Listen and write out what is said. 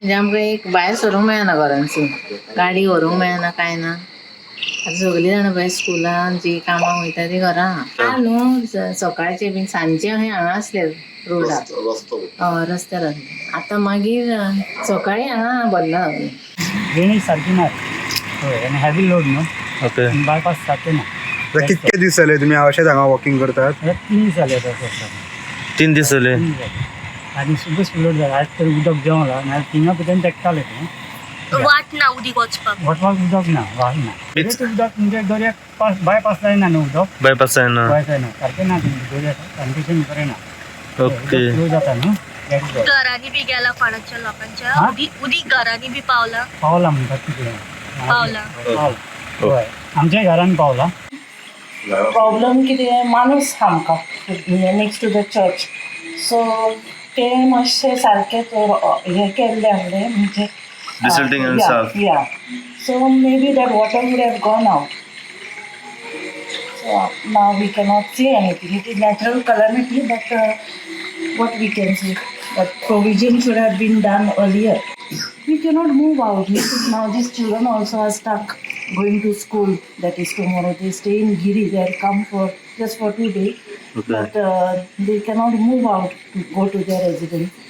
म्हणजे आमकां एक भायर सरूंक मेळना घरांसून, गाडी व्हरूंक मेळना, कांय ना. आतां सगळीं जाणां भायर स्कुलान जी कामाक वयता ती घरा. काल न्हू सकाळचे बीन सांजचे खंय हांगा आसले रोडार. हय, रस्त्यार आसले. आतां मागीर सकाळी हांगा भरला सगळें. ड्रेनेज सारकी ना. हय, आनी हेवी लोड न्हू. ओके. बायपास सारकें ना. आता कितके दीस जाले तुमी अशेच हांगा वॉकिंग करतात? हे 3 दीस जाले आतां करता. 3 दीस जाले. 3 दीस जाले आनी सुबस लोड जाला. आज तर उदक देंवलां, नाल्यार थिंगा भितर तेकतालें तें. वाट ना उदीक वचपाक. वचपाक उदक ना, वाट ना. तें उदक म्हणजे दर्याक पास बायपास जायना न्हू उदक. बायपास जायना. बाय जायना सारकें ना तें. दर्याक कंडिशन बरें ना. ओके. फ्लो जाता न्हू that is all. घरांनी बी गेला कोणाच्या लोकांच्या? हा? उदीक उदीक घरांनी बी पावला? पावला म्हणटात तिकडे. पावला. पावला, हय, आमच्या घरान पावला. प्रॉब्लम कितें माणूस आमकां next to the church, so ते मातशें सारकें हें केल्लें आहलें म्हणजे Desilting and stuff. Yeah, so maybe that water would have gone out. So now we cannot see anything. It is natural calamity, but what we can see, but provision should have been done earlier. We cannot move out because now these children also are stuck going to school. That is tomorrow. They stay in Giri. They have come for just for 2 days, okay. But they cannot move out to go to their residence.